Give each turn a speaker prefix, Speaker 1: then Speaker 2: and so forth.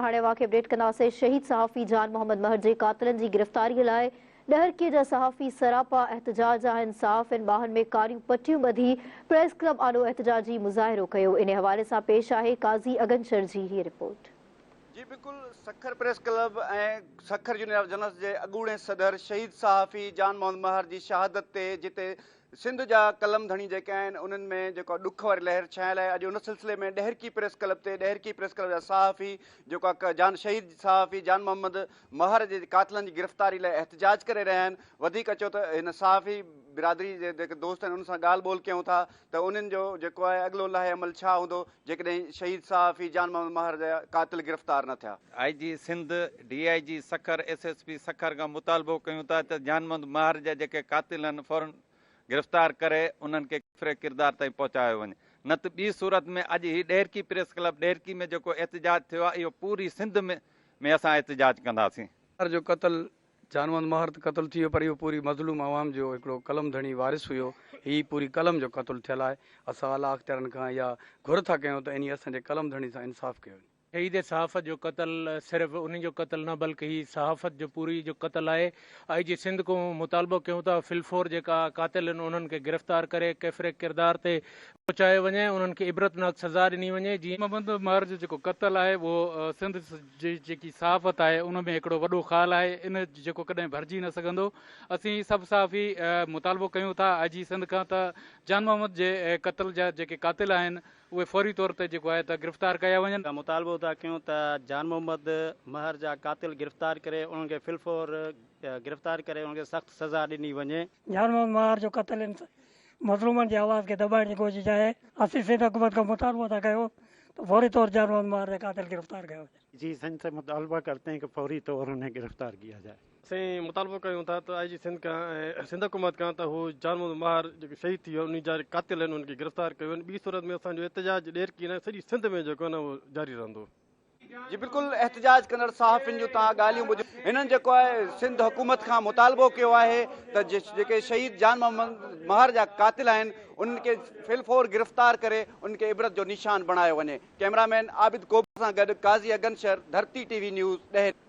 Speaker 1: هاڻي اوهان کي اپڊيٽ ڪنداسين شهيد صحافي جان محمد مهر جي قاتلن جي گرفتاري لاء ڏهرڪي جا صحافي سراپا احتجاج آهن صحافين ٻانهن ۾ ڪاريون پٽيون ٻڌي پريس ڪلب آڏو احتجاجي مظاهرو ڪيو انهي حوالي سان پيش آهي قاضي اگنشر جي هي رپورٽ.
Speaker 2: جي بلڪل Sukkur press club ۽ Sukkur union of journalist جي اڳوڻي صدر شهيد صحافي جان محمد مهر جي شهادت تي جتي سنڌ جا قلم ڌڻي جيڪي آهن انهن ۾ جيڪو ڏک واري لهر ڇانيل آهي اڄ ان سلسلي ۾ ڏهرڪي پريس ڪلب تي ڏهرڪي پريس ڪلب جا صحافي جيڪو آهي جان شهيد صحافي جان محمد مهر جي قاتلن جي گرفتاري لاء احتجاج ڪري رهيا آهن وڌيڪ اچو ته هن صحافي برادري جي جيڪي دوست آهن انهن سان ڳالهه ٻولهه ڪيون ٿا ته انهن جو جيڪو آهي اڳلو لاهي عمل ڇا هوندو جيڪڏهن شهيد صحافي جان محمد مهر جا قاتل گرفتار نه ٿيا.
Speaker 3: I G Sindh, D I G Sukkur, S S P Sukkur کان مطالبو ڪيون ٿا ته جان محمد مهر جا جيڪي قاتل آهن فورن گرفتار ڪري انهن کي ڪيفر ڪردار تائين پهچايو وڃي نه ته ٻي صورت ۾ اڄ هي ڏهرڪي پريس ڪلب ڏهرڪي ۾ جيڪو احتجاج ٿيو آهي اهو پوري سنڌ ۾ ۾ اسان احتجاج ڪنداسين.
Speaker 4: مهر جو قتل جان محمد مهر ته قتل ٿي ويو پر اهو پوري مظلوم عوام جو هڪڙو قلم ڌڻي وارث هيو هي پوري قلم جو قتل ٿيل آهي اسان اعليٰ اختيارن کان اها گهر ٿا ڪيون ته انهي اسان جي قلم ڌڻي سان انصاف ڪيو وڃي.
Speaker 5: شهيد صحافت جو قتل صرف انهي جو قتل نه بلڪه هي صحافت جو پوري جو قتل آهي آئي جي سنڌ کان مطالبو ڪيون ٿا فلفور جيڪا قاتل آهن انهن کي گرفتار ڪري ڪيفر ڪردار تي پهچايو وڃي انهن کي عبرتناڪ سزا ڏني وڃي جيئن.
Speaker 6: محمد مهر جو جيڪو قتل آهي اهو سنڌ جي جيڪي صحافت آهي ان ۾ هڪڙو وڏو خال آهي ان جيڪو ڪڏهن ڀرجي نه سگهندو اسين سڀ صحافي مطالبو ڪيون ٿا آء جي سنڌ کان ته جان محمد جي قتل جا جيڪي قاتل آهن اهي فوري طور تي جيڪو آهي ته گرفتار ڪيا وڃن.
Speaker 7: مطالبو ٿا ڪيون ته جان محمد مهر جا قاتل گرفتار ڪري انهن کي في الفور گرفتار ڪري انهن کي سخت سزا ڏني وڃي.
Speaker 8: جان محمد مهر جو قتل مظلومن جي آواز کي دٻائڻ جي ڪوشش آهي، اسين سنڌ حڪومت کان مطالبو ٿا ڪيون ته فوري طور جان محمد مهر جا قاتل گرفتار ڪيا وڃن.
Speaker 9: جي سنڌ سي مطالبه ڪرتي هين ڪه فوري طور انهين گرفتار ڪيا جائي.
Speaker 10: اسين مطالبو ڪيون ٿا ته آء جي سنڌ کان ۽ سنڌ حڪومت کان ته هو جان محمد مهر جيڪو شهيد ٿي ويو انهي جا قاتل آهن انهن کي گرفتار ڪيو وڃي ٻي صورت ۾ اسان جو احتجاج ڏيرڪي نه سڄي سنڌ ۾ جيڪو آهي نه اهو جاري رهندو.
Speaker 2: جي بلڪل احتجاج ڪندڙ صحافين جون توهان ڳالهيون ٻڌيون هنن جيڪو آهي سنڌ حڪومت کان مطالبو ڪيو آهي ته جيڪي شهيد جان محمد مهر جا قاتل آهن انهن کي في الفور گرفتار ڪري انهن کي عبرت جو نشان بڻايو وڃي ڪئميرا مين عابد ڪوبر سان گڏ قاضي اگن شر ڌرتي ٽي وي نيوز ڏهري.